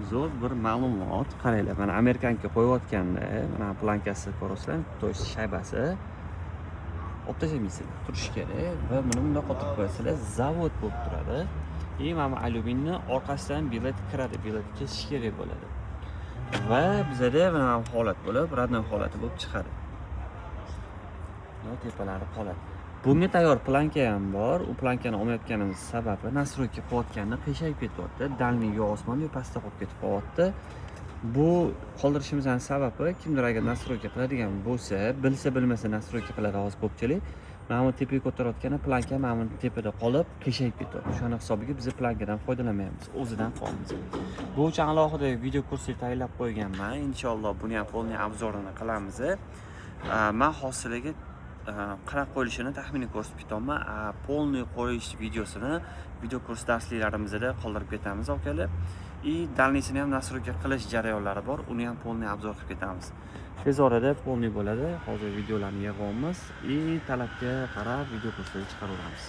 Zo'r bir ma'lumot. Qaranglar, mana американка qo'yayotganda mana plankasi, ko'rasizlar, то есть shaybasi olib tashlamaysizlar, turishi kerak va buni bundoq qotirib qo'yasizlar, zavod bo'lib turadi. И mana bu alyuminni orqasidan bilet kiradi, bilet kesish kerak bo'ladi va bizada mana bu holat bo'lib, родной holati bo'lib chiqadi. Bundoq tepalari qoladi. Bunga tayyor planka ham bor. U plankani olmayotganimiz sababi, настройка qilayotganda qiyshayib ketyapti, дальний yo osmonda, yo pastda qolib ketib qolyapti. Bu qoldirishimizni sababi, kimdir agar настройка qiladigan bo'lsa, bilsa bilmasa настройка qiladi. Hozir ko'pchilik mana bu tepaga ko'tarayotganda planka mana bu tepada qolib, qiyshayib ketyapti. O'shani hisobiga biz plankadan foydalanmayapmiz, o'zidan qilyapmiz. Bu uchun alohida video kursga tayyorlab qo'yganman. Inshaalloh, buni ham полный обзор ini qilamiz. Man hozir qanaqa qo'yilishini taxminiy ko'rsatib ketyapman. Полный qo'yish videosini video kurs darsliklarimizda qoldirib ketamiz, akalar. И дальний sini ham настройка qilish jarayonlari bor, uni ham полный обзор qilib ketamiz. Tez orada полный bo'ladi. Hozir videolarni yig'yapmiz и talabga qarab video kurslar chiqaraveramiz.